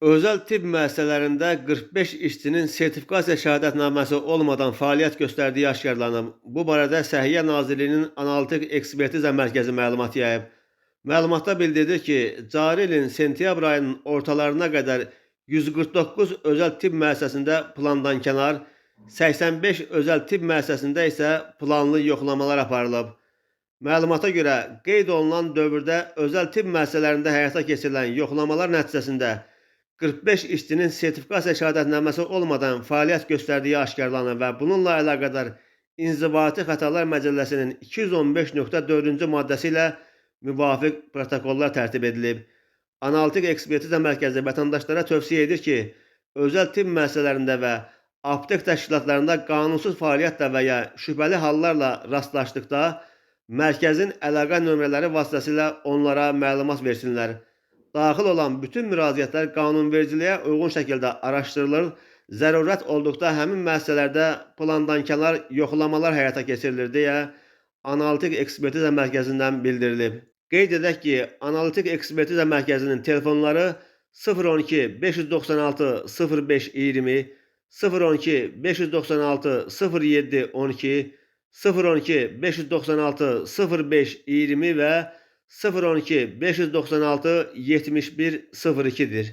Özəl tibb müəssisələrində 45 işçinin sertifikasiya şəhadətnaməsi olmadan fəaliyyət göstərdiyi aşkarlanıb. Bu barədə Səhiyyə Nazirliyinin Analitik Ekspertiza Mərkəzi məlumat yayıb. Məlumatda bildirilir ki, cari ilin sentyabr ayının ortalarına qədər 149 özəl tibb müəssisəsində plandankənar, 85 özəl tibb müəssisəsində isə planlı yoxlamalar aparılıb. Məlumata görə, qeyd olunan dövrdə özəl tibb müəssisələrində həyata keçirilən yoxlamalar nəticəsində 45 işçinin sertifikasiya şəhadətnaməsi olmadan fəaliyyət göstərdiyi aşkarlanıb və bununla əlaqədar İnzibati Xətalar Məcəlləsinin 215.4-cü maddəsi ilə müvafiq protokollar tərtib edilib. Analitik Ekspertiza Mərkəzi vətəndaşlara tövsiyə edir ki, özəl tibb müəssisələrində və aptek təşkilatlarında qanunsuz fəaliyyətlə və ya şübhəli hallarla rastlaşdıqda mərkəzin əlaqə nömrələri vasitəsilə onlara məlumat versinlər. Daxil olan bütün müraciətlər qanunvericiliyə uyğun şəkildə araşdırılır, zərurət olduqda həmin müəssisələrdə plandankənar yoxlamalar həyata keçirilir deyə Analitik Ekspertiza Mərkəzindən bildirilib. Qeyd edək ki, Analitik Ekspertiza Mərkəzinin telefonları 012 596 05 20, 012 596 07 12, 012 596 05 20 və 012 596 71 02-dir.